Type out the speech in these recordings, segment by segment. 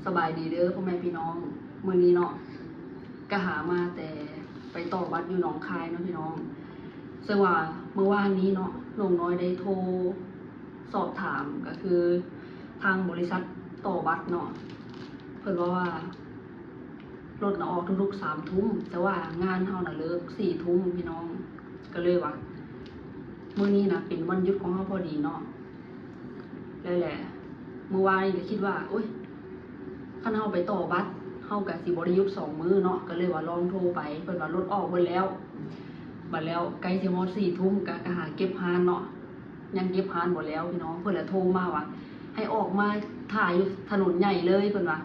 ສະບາຍດີເດີພໍ່ແມ່ພີ່ນ້ອງ ມື້ນີ້ເນາະ ກະຫາມາແຕ່ໄປຕໍ່ບັດຢູ່ໜອງຄາຍເນາະພີ່ນ້ອງ. ເຊິ່ງວ່າມື້ວານນີ້ເນາະ ນ້ອງນ້ອຍໄດ້ໂທສອບຖາມ ກະຄືທາງບໍລິສັດຕໍ່ບັດເນາະ ເພິ່ນເວົ້າວ່າ ລົດນະອອກທຸກໆສາມທຸ່ມ ແຕ່ວ່າງານເຮົານະເລີກສີ່ທຸ່ມພີ່ນ້ອງ. ກະເລີຍວ່າ ມື້ນີ້ນະເປັນວັນຢຸດຂອງເຮົາພໍດີເນາະ ແລ້ວແຫຼະ ມື້ວານນີ້ກະຄິດວ່າ ໂອ້ຍ ຄັນເຮົາໄປຕໍ່ບັດ ເຮົາກະຊິບໍ່ໄດ້ຢຸດສອງມື້ເນາະ ກະເລີຍວ່າລອງໂທໄປ ເພິ່ນວ່າລົດອອກເບິດແລ້ວ. ບັດແລ້ວໃກ້ຊິຮອດສີ່ທຸ່ມ ກະ ກະຫາເກັບຮ້ານເນາະ ຍັງເກັບຮ້ານບໍ່ແລ້ວພີ່ນ້ອງ ເພິ່ນລະໂທມາວ່າ ໃຫ້ອອກມາຖ້າຢູ່ຖະໜົນໃຫຍ່ເລີຍ ເພິ່ນວ່າ.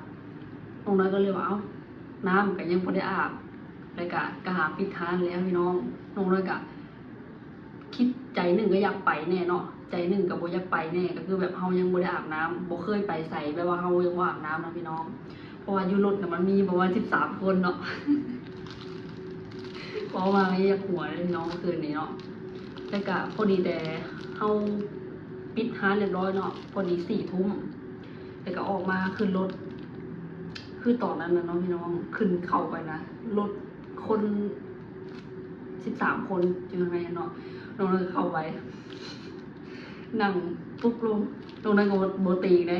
ນ້ອງນ້ອຍກະເລີຍວ່າ ເອົ້າ ນ້ຳກະຍັງບໍ່ໄດ້ອາບ ແລ້ວກະ ກະຫາປິດຮ້ານແລ້ວພີ່ນ້ອງ. ນ້ອງນ້ອຍກະຄິດ ໃຈໜຶ່ງກະຢາກໄປແດ່ເນາະ ໃຈໜຶ່ງກະບໍ່ຢາກໄປແດ່ ກະຄືແບບເຮົາຍັງບໍ່ໄດ້ອາບນ້ຳ ບໍ່ເຄີຍໄປໃສແບບວ່າເຮົາຍັງບໍ່ອາບນ້ຳນະພີ່ນ້ອງ. ເພາະວ່າຢູ່ລົດນະມັນມີປະມານສິບສາມຄົນເນາະ ເວົ້າມາກະຢາກຫົວເລີຍພີ່ນ້ອງ ຄືນນີ້ເນາະ. ແລ້ວກະພໍດີແຕ່ເຮົາປິດຮ້ານລຽບຮ້ອຍເນາະ ພໍດີສີ່ທຸ່ມ ແລ້ວກະອອກມາຂຶ້ນລົດ ຄືຕອນນັ້ນນະເນາະພີ່ນ້ອງ ຂຶ້ນເຂົ້າໄປນະ ລົດຄົນສິບສາມຄົນຢູ່ຂ້າງໃນເນາະ. ນ້ອງນ້ອຍເຂົ້າໄປ ນັ່ງປຸບລົງ ນ້ອງນ້ອຍກະບໍ່ຕີງເດ້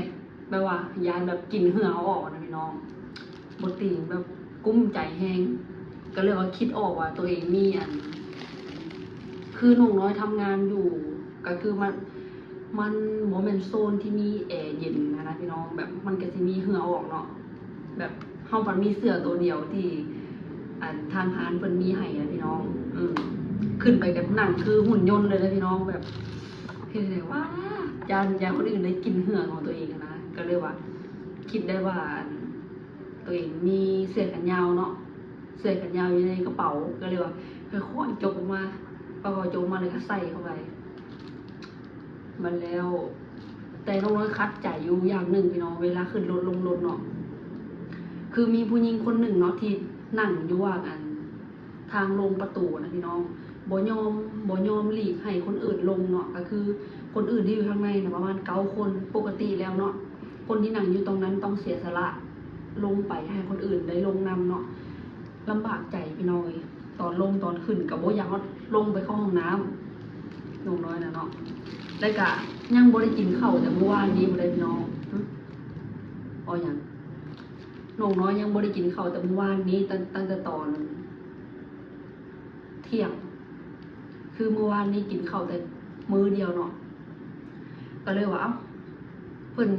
ແບບວ່າຢ້ານແບບກິ່ນເຫື່ອເຮົາອອກນະພີ່ນ້ອງ ບໍ່ຕີງ ແບບກຸ້ມໃຈແຮງ. ກະເລີຍວ່າຄິດອອກວ່າໂຕເອງມີອັນ ຄືນ້ອງນ້ອຍທຳງານຢູ່ ກະຄືມັນ ມັນບໍ່ແມ່ນໂຊນທີ່ມີແອເຢັນຫັ້ນນະພີ່ນ້ອງ ແບບມັນກະຊິມີເຫື່ອອອກເນາະ. ແບບເຮົາພັດມີເສື້ອໂຕດຽວທີ່ ອັນ ທາງຮ້ານເພິ່ນມີໃຫ້ນະພີ່ນ້ອງ. ເອີ ຂຶ້ນໄປກະນັ່ງຄືຫຸ່ນຍົນເລີຍນະພີ່ນ້ອງ ແບບເຮັດໃດວະ ຢ້ານ ຢ້ານຄົນອື່ນໄດ້ກິ່ນເຫື່ອຂອງໂຕເອງຫັ້ນນະ. ກະເລີຍວ່າ ຄິດໄດ້ວ່າ ອັນ ໂຕເອງມີເສື້ອແຂນຍາວເນາະ ເສື້ອແຂນຍາວຢູ່ໃນກະເປົາ ກະເລີຍວ່າຄ່ອຍໆຈົກອອກມາ ຄ່ອຍໆຈົກອອກມາ ແລ້ວກະໃສ່ເຂົ້າໄປ. ບັດແລ້ວ ແຕ່ນ້ອງນ້ອຍຂັດໃຈຢູ່ຢ່າງໜຶ່ງພີ່ນ້ອງ ເວລາຂຶ້ນລົດລົງລົດເນາະ ຄືມີຜູ້ຍິງຄົນໜຶ່ງເນາະ ທີ່ນັ່ງຢູ່ວ່າງ ອັນ ທາງລົງປະຕູນະພີ່ນ້ອງ ບໍ່ຍອມ ບໍ່ຍອມຫຼີກໃຫ້ຄົນອື່ນລົງເນາະ. ກະຄືຄົນອື່ນທີ່ຢູ່ທາງໃນນະປະມານເກົ້າຄົນ ປົກກະຕິແລ້ວເນາະ ຄົນທີ່ນັ່ງຢູ່ຕົງນັ້ນຕ້ອງເສຍສະຫຼະລົງໄປໃຫ້ຄົນອື່ນໄດ້ລົງນຳເນາະ. ລຳບາກໃຈພີ່ນ້ອງເອີຍ ຕອນລົງຕອນຂຶ້ນກະບໍ່ຢາກຮອດລົງໄປເຂົ້າຫ້ອງນ້ຳ ນ້ອງນ້ອຍນະເນາະ. ແລ້ວກະຍັງບໍ່ໄດ້ກິນເຂົ້າແຕ່ມື້ວານນີ້ພຸ້ນເດ້ພີ່ນ້ອງ. ຫຶ ເວົ້າຫຍັງ? ນ້ອງນ້ອຍຍັງບໍ່ໄດ້ກິນເຂົ້າແຕ່ມື້ວານນີ້ ຕັ້ງ ຕັ້ງແຕ່ຕອນທ່ຽງ ຄືມື້ວານນີ້ກິນເຂົ້າແຕ່ມື້ດຽວເນາະ. ກະເລີຍວ່າ ເອົ້າ ເພິ່ນ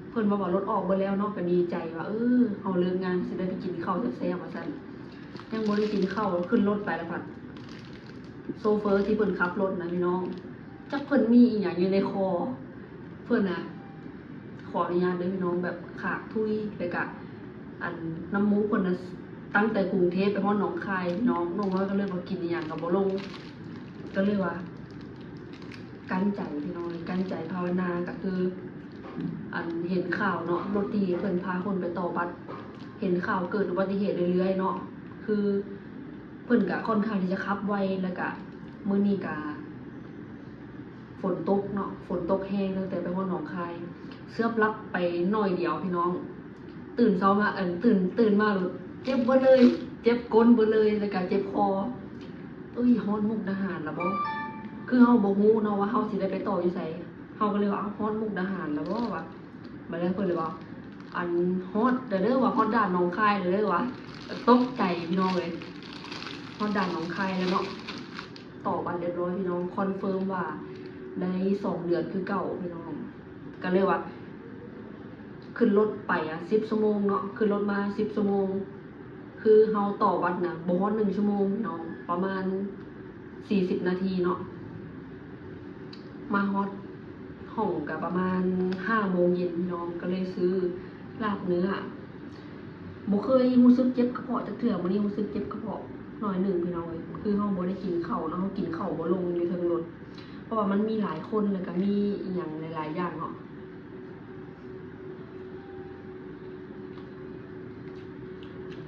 ເພິ່ນວ່າ ວ່າລົດອອກເບິດແລ້ວເນາະ ກະດີໃຈວ່າ ເອີ ເຮົາເລີກງານຊິໄດ້ໄປກິນເຂົ້າແຊບໆ ວ່າຊັ້ນ. ຍັງບໍ່ໄດ້ກິນເຂົ້າ ຂຶ້ນລົດໄປລະພັດ ໂຊເຟີທີ່ເພິ່ນຂັບລົດນະພີ່ນ້ອງ ຈັກເພິ່ນມີອີ່ຫຍັງຢູ່ໃນຄໍ ເພິ່ນນະ ຂໍອະນຸຍາດເດີພີ່ນ້ອງ ແບບຂາກທຸຍ ແລ້ວກະ ອັນ ນ້ຳມູກເພິ່ນນະ ຕັ້ງແຕ່ກຸງເທບໄປຮອດໜອງຄາຍພີ່ນ້ອງ. ນ້ອງນ້ອຍກະເລີຍວ່າກິນອີ່ຫຍັງກະບໍ່ລົງ ກະເລີຍວ່າ ກັ້ນໃຈພີ່ນ້ອງ ກັ້ນໃຈພາວະນາ ກະຄື ອັນ ເຫັນຂ່າວເນາະ ລົດທີ່ເພິ່ນພາຄົນໄປຕໍ່ບັດ ເຫັນຂ່າວເກີດອຸບັດຕິເຫດເລື້ອຍໆເນາະ ຄືເພິ່ນກະຄ່ອນຂ້າງທີ່ຈະຂັບໄວ ແລ້ວກະມື້ນີ້ກະຝົນຕົກເນາະ ຝົນຕົກແຮງ ຕັ້ງແຕ່ໄປຮອດໜອງຄາຍ ເຊືອບຫຼັບໄປໜ້ອຍດຽວພີ່ນ້ອງ. ຕື່ນເຊົ້າມາ ອັນ ຕື່ນ ຕື່ນມາໂລດ ເຈັບເບິດເລີຍ ເຈັບກົ້ນເບິດເລີຍ ແລ້ວກະເຈັບຄໍ. ເອີຍ ຮອດມຸກດາຫານລະບໍ? ຄືເຮົາບໍ່ຮູ້ເນາະວ່າເຮົາຊິໄດ້ໄປຕໍ່ຢູ່ໃສ ເຮົາກະເລີຍວ່າ ຮອດມຸກດາຫານລະບໍ ວ່າ. ບາດແລ້ວເພິ່ນເລີຍວ່າ ອັນ ຮອດແລ້ວເດີ ວ່າ ຮອດດ່ານໜອງຄາຍແລ້ວເດີ ວ່າ. ຕົກໃຈພີ່ນ້ອງເອີຍ ຮອດດ່ານໜອງຄາຍແລ້ວເນາະ. ຕໍ່ບັດລຽບຮ້ອຍພີ່ນ້ອງ ຄອນເຟີມວ່າໄດ້ສອງເດືອນຄືເກົ່າພີ່ນ້ອງ. ກະເລີຍວ່າ ຂຶ້ນລົດໄປ ອະ ສິບຊົ່ວໂມງເນາະ ຂຶ້ນລົດມາສິບຊົ່ວໂມງ ຄືເຮົາຕໍ່ບັດນະ ບໍ່ຮອດໜຶ່ງຊົ່ວໂມງພີ່ນ້ອງ ປະມານສີ່ສິບນາທີເນາະ. ມາຮອດຫ້ອງກະປະມານຫ້າໂມງເຢັນພີ່ນ້ອງ ກະເລີຍຊື້ລາບເນື້ອ. ບໍ່ເຄີຍຮູ້ສຶກເຈັບກະເພາະຈັກເທື່ອ ມື້ນີ້ຮູ້ສຶກເຈັບກະເພາະໜ້ອຍໜຶ່ງພີ່ນ້ອງເອີຍ ຄືເຮົາບໍ່ໄດ້ກິນເຂົ້າເນາະ ເຮົາກິນເຂົ້າບໍ່ລົງຢູ່ເທິງລົດ ເພາະວ່າມັນມີຫຼາຍຄົນ ແລ້ວກະມີອີ່ຫຍັງຫຼາຍໆຢ່າງເນາະ.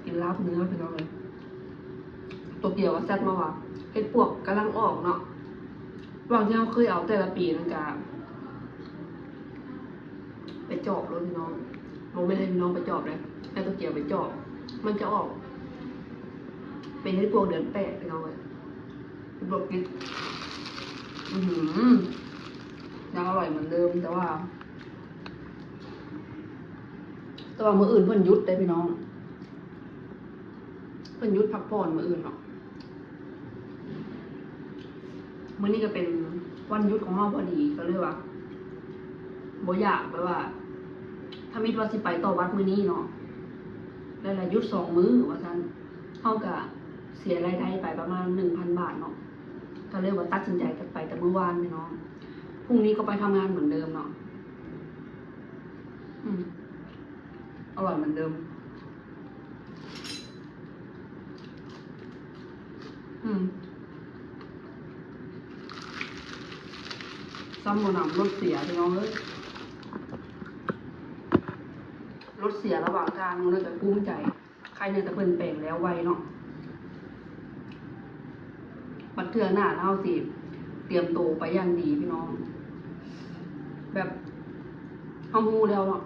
ກິນລາບເນື້ອພີ່ນ້ອງເອີຍ ໂຕກຽວກະແຊັດມາວ່າ ເຫັດປວກກຳລັງອອກເນາະ ຫວ່າງທີ່ເຮົາເຄີຍເອົາແຕ່ລະປີນັ້ນກະໄປຈອບໂລດພີ່ນ້ອງ. ບໍ່ແມ່ນໃຫ້ພີ່ນ້ອງໄປຈອບເດ້ ໃຫ້ໂຕກຽວໄປຈອບ ມັນຈະອອກ ເປັນໃຫ້ພວກເດືອນແປດ ພີ່ນ້ອງເອີຍ ພວກກິດ ອືຫື ຍັງອະລ່ອຍເໝືອນເດີມ ແຕ່ວ່າ ແຕ່ວ່າມື້ອື່ນເພິ່ນຢຸດເດ້ພີ່ນ້ອງ ເພິ່ນຢຸດພັກຜ່ອນມື້ອື່ນເນາະ. ມື້ນີ້ກໍເປັນວັນຢຸດຂອງເຮົາພໍດີ ກໍເລີຍວ່າບໍ່ຢາກ ແບບວ່າ ທຳອິດວ່າຊິໄປຕໍ່ວັດມື້ນີ້ເນາະ ແລ້ວລະຢຸດສອງມື້ວ່າຊັ້ນ ເຮົາກໍເສຍລາຍໄດ້ໄປປະມານໜຶ່ງພັນບາດເນາະ ກໍເລີຍວ່າຕັດສິນໃຈກັນໄປແຕ່ມື້ວານພີ່ນ້ອງ ພລຸ່ງນີ້ກໍໄປທຳງານເໝືອນເດີມເນາະ. ອືມ ອະລ່ອຍເໝືອນເດີມ. ອືມ ຊ້ຳບໍ່ໜຳລົດເສຍ ພີ່ນ້ອງເອີຍ ລົດເສຍລະຫວ່າງທາງ ເລີຍກໍກຸ້ມໃຈ ໃຄແນ່ແຕ່ເພິ່ນແປງແລ້ວໄວເນາະ. ບັດເທື່ອໜ້າເຮົາຊິຕຽມໂຕໄປຢ່າງດີພີ່ນ້ອງ ແບບເຮົາຮູ້ແລ້ວເນາະ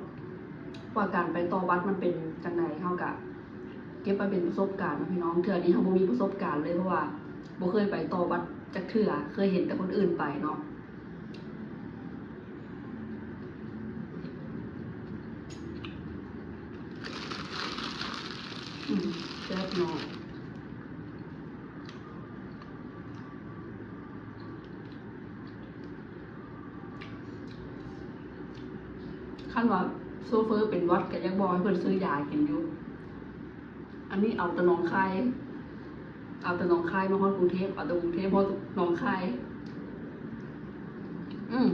ວ່າການໄປຕໍ່ວັດມັນເປັນຈັ່ງໃດ ເຮົາກະເກັບໄວ້ເປັນປະສົບການເນາະພີ່ນ້ອງ. ເທື່ອນີ້ເຮົາບໍ່ມີປະສົບການເລີຍ ເພາະວ່າບໍ່ເຄີຍໄປຕໍ່ວັດຈັກເທື່ອ ເຄີຍເຫັນແຕ່ຄົນອື່ນໄປເນາະ. ອືມ ແຊບເນາະ. ຄັນວ່າໂຊເຟີເປັນຫວັດ ກໍຢາກບອກໃຫ້ເພິ່ນຊື້ຢາໃຫ້ກິນຢູ່. ອັນນີ້ເອົາແຕ່ໜອງຄາຍ ເອົາແຕ່ໜອງຄາຍມາຮອດກຸງເທບ ເອົາແຕ່ກຸງເທບຮອດໜອງຄາຍ. ອືມ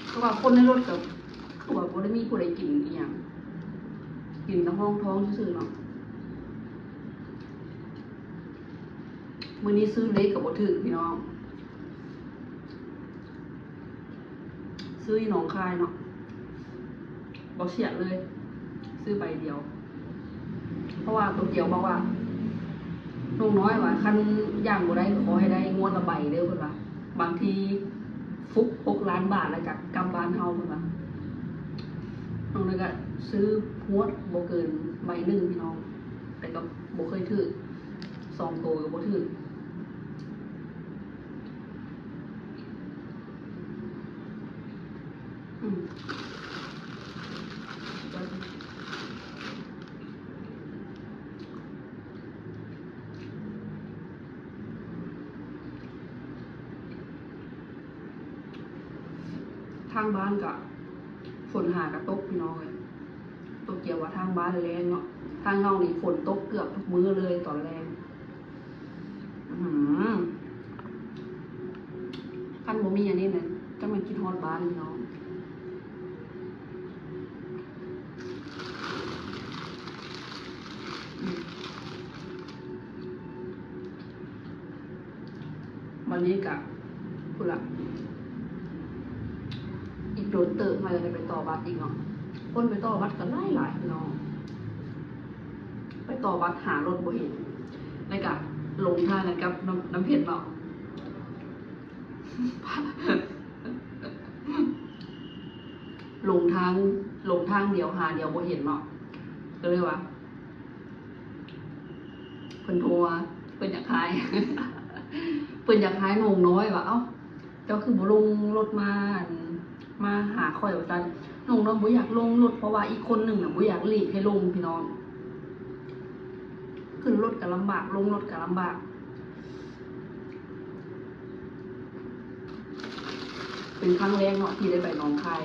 ເພາະວ່າຄົນໃນລົດກໍຄືວ່າບໍ່ໄດ້ມີຜູ້ໃດກິນອີ່ຫຍັງ ກິນແຕ່ຮອງທ້ອງຊື່ໆເນາະ. ມື້ນີ້ຊື້ເລກກໍບໍ່ຖືກພີ່ນ້ອງ ຊື້ຢູ່ໜອງຄາຍເນາະ ບໍ່ສຽດເລີຍ ຊື້ໃບດຽວ. ເພາະວ່າໂຕກຽວບອກວ່າ ລຸງນ້ອຍວ່າ ຄັນຢ່າງບໍ່ໄດ້ກໍຂໍໃຫ້ໄດ້ງວດລະໃບເດີ້ ເພິ່ນວ່າ. ບາງທີຟຸກຫົກລ້ານບາດ ແລ້ວກໍກັບບ້ານເຮົາ ເພິ່ນວ່າ. ນ້ອງເລີຍກໍຊື້ຮວດບໍ່ເກີນໃບໜຶ່ງພີ່ນ້ອງ ແຕ່ກໍບໍ່ເຄີຍຖືກ ສອງໂຕກໍບໍ່ຖືກ. ອືມ ທາງບ້ານກະຝົນຫາກະຕົກ ພີ່ນ້ອງເອີຍ. ໂຕກຽວວ່າທາງບ້ານແລ້ງເນາະ, ທາງເຮົານີ້ຝົນຕົກເກືອບທຸກມື້ເລີຍຕອນແລງ. ອືຫື ຄັນບໍ່ມີອັນນີ້ນະ ຈັກແມ່ນຄິດຮອດບ້ານພີ່ນ້ອງ. ອືມ ບັດນີ້ກະ ພຸ້ນລະ ອີກດົນເຕີບເຮົາຈະໄດ້ໄປຕໍ່ບັດອີກເນາະ. ຄົນໄປຕໍ່ບັດກໍຫຼາຍໆ ພີ່ນ້ອງ, ໄປຕໍ່ບັດຫາລົດບໍ່ເຫັນ ແລ້ວກະຫຼົງທາງກັນກັບນ້ຳ ນ້ຳເພັດເນາະ. ຫຼົງທາງ ຫຼົງທາງດຽວຫາດຽວບໍ່ເຫັນເນາະ, ກໍເລີຍວ່າ ເພິ່ນໂທມາ ເພິ່ນຢາກທາຍ ເພິ່ນຢາກທາຍນ້ອງນ້ອຍວ່າ ເອົ້າ ເຈົ້າຄືບໍ່ລົງລົດມາ ອັນ ມາຫາຂ້ອຍວ່າຊັ້ນ. ນ້ອງນ້ອຍບໍ່ຢາກລົງລົດ ເພາະວ່າອີກຄົນໜຶ່ງນະບໍ່ຢາກຫຼີກໃຫ້ລົງ ພີ່ນ້ອງ. ຂຶ້ນລົດກໍລຳບາກ ລົງລົດກໍລຳບາກ. ເປັນຄັ້ງແລກເນາະທີ່ໄດ້ໄປໜອງຄາຍ.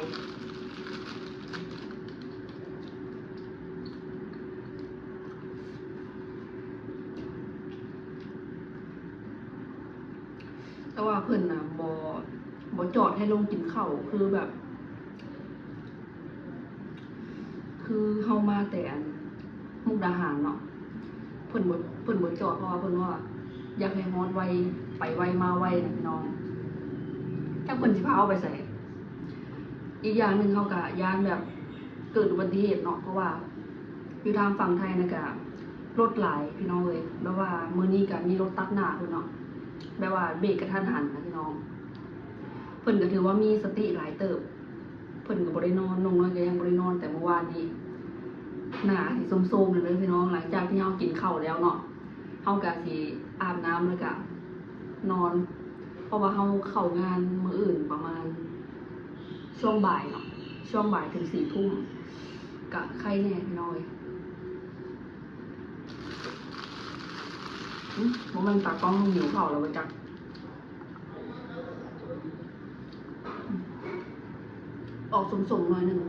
ແຕ່ວ່າເພິ່ນນະບໍ່ ບໍ່ຈອດໃຫ້ລົງກິນເຂົ້າ ຄືແບບ ຄືເຮົາມາແຕ່ອັນ ມຸກດາຫານເນາະ, ເພິ່ນບໍ່ ເພິ່ນບໍ່ຈອດ ເພາະວ່າເພິ່ນວ່າຢາກໃຫ້ຮອດໄວ ໄປໄວມາໄວນະ ພີ່ນ້ອງ. ຈັກເພິ່ນຊິພາເຮົາໄປໃສ. ອີກຢ່າງໜຶ່ງເຮົາກະຢ້ານແບບເກີດອຸບັດຕິເຫດເນາະ, ເພາະວ່າຢູ່ທາງຝັ່ງໄທນະກະລົດຫຼາຍ ພີ່ນ້ອງເອີຍ. ແບບວ່າມື້ນີ້ກະມີລົດຕັດໜ້າເພິ່ນເນາະ, ແບບວ່າເບຣກກະທັນຫັນນະ ພີ່ນ້ອງ. ເພິ່ນກໍຖືວ່າມີສະຕິຫຼາຍເຕີບ. ເພິ່ນກໍບໍ່ໄດ້ນອນ, ນ້ອງນ້ອຍກໍຍັງບໍ່ໄດ້ນອນແຕ່ມື້ວານນີ້. ໜ້າຊິໂຊມໆແລ້ວເດີພີ່ນ້ອງ, ຫຼັງຈາກທີ່ເຮົາກິນເຂົ້າແລ້ວເນາະ, ເຮົາກໍຊິອາບນ້ຳແລ້ວກໍນອນ, ເພາະວ່າເຮົາເຂົ້າງານມື້ອື່ນປະມານຊ່ວງບ່າຍເນາະ, ຊ່ວງບ່າຍເຖິງສີ່ທຸ່ມ ກະໄຄແດ່ພີ່ນ້ອງເອີຍ. ອືມ ບໍ່ແມ່ນຕາກ້ອງນ້ອງຫິວເຂົ້າແລ້ວບໍ່ຈັກ. ອອກສົ້ມໆໜ້ອຍໜຶ່ງ.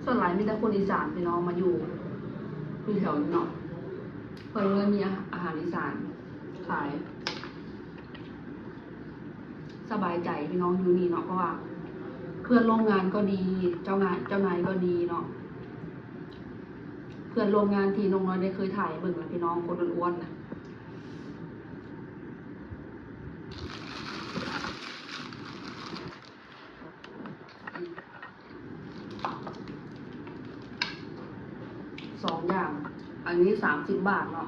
ສ່ວນຫຼາຍມີແຕ່ຄົນອີສານພີ່ນ້ອງມາຢູ່ ຢູ່ແຖວນີ້ເນາະ, ເພິ່ນເລີຍມີອາ ອາຫານອີສານຂາຍ. ສະບາຍໃຈພີ່ນ້ອງຢູ່ນີ້ເນາະ, ເພາະວ່າເພື່ອນຮ່ວມງານກໍດີ, ເຈົ້າງານ ເຈົ້ານາຍກໍດີເນາະ. ເພື່ອນຮ່ວມງານທີ່ນ້ອງນ້ອຍໄດ້ເຄີຍຖ່າຍໃຫ້ເບິ່ງລະພີ່ນ້ອງ, ຄົນອ້ວນໆນະ. ສອງຢ່າງ, ອັນນີ້ສາມສິບບາດເນາະ,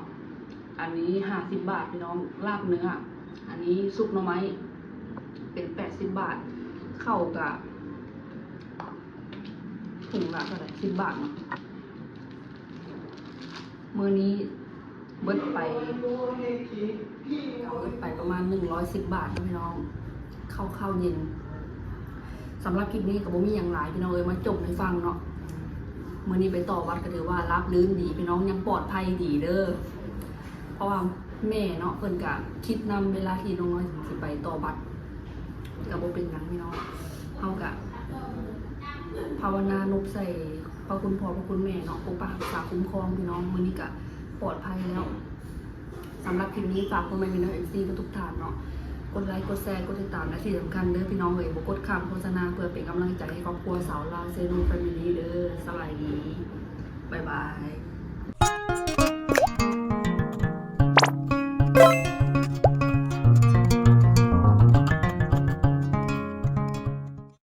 ອັນນີ້ຫ້າສິບບາດພີ່ນ້ອງ, ລາບເນື້ອ. ອັນນີ້ຊຸບໜໍ່ໄມ້ ເປັນແປດສິບບາດ. ເຂົ້າກະຖົງລະເທົ່າໃດ? ສິບບາດເນາະ. ມື້ນີ້ເບິດໄປ ເບິດໄປປະມານໜຶ່ງຮ້ອຍສິບບາດເນາະພີ່ນ້ອງ, ເຂົ້າ ເຂົ້າເຢັນ. ສຳລັບຄລິບນີ້ກໍບໍ່ມີຫຍັງຫຼາຍພີ່ນ້ອງເອີຍ, ມາຈົບໃຫ້ຟັງເນາະ. ມື້ນີ້ໄປຕໍ່ວັດກໍຖືວ່າລາບລື່ນດີພີ່ນ້ອງ, ຍັງປອດໄພດີເດີ. ເພາະວ່າແມ່ເນາະ ເພິ່ນກະຄິດນຳເວລາທີ່ນ້ອງນ້ອຍຊິໄປຕໍ່ວັດ, ກະບໍ່ເປັນຫຍັງພີ່ນ້ອງ. ເຮົາກະພາວະນານົບໃສ່ພະຄຸນພໍ່ພະຄຸນແມ່ເນາະ, ປົກປັກຮັກສາຄຸ້ມຄອງພີ່ນ້ອງ. ມື້ນີ້ກະປອດໄພແລ້ວ. ສຳລັບຄລິບນີ້ ຝາກພໍ່ແມ່ພີ່ນ້ອງເອັຟຊີທຸກໆທ່ານເນາະ, ກົດໄລ ກົດແຊ ກົດຕິດຕາມ ແລະ ທີ່ສຳຄັນເດີພີ່ນ້ອງເອີຍ, ບໍ່ກົດຂ້າມໂຄສະນາ ເພື່ອເປັນກຳລັງໃຈໃຫ້ຄອບຄົວສາວລາວເຊໂນແຟມິລີເດີ. ສະບາຍດີ, ບາຍບາຍ.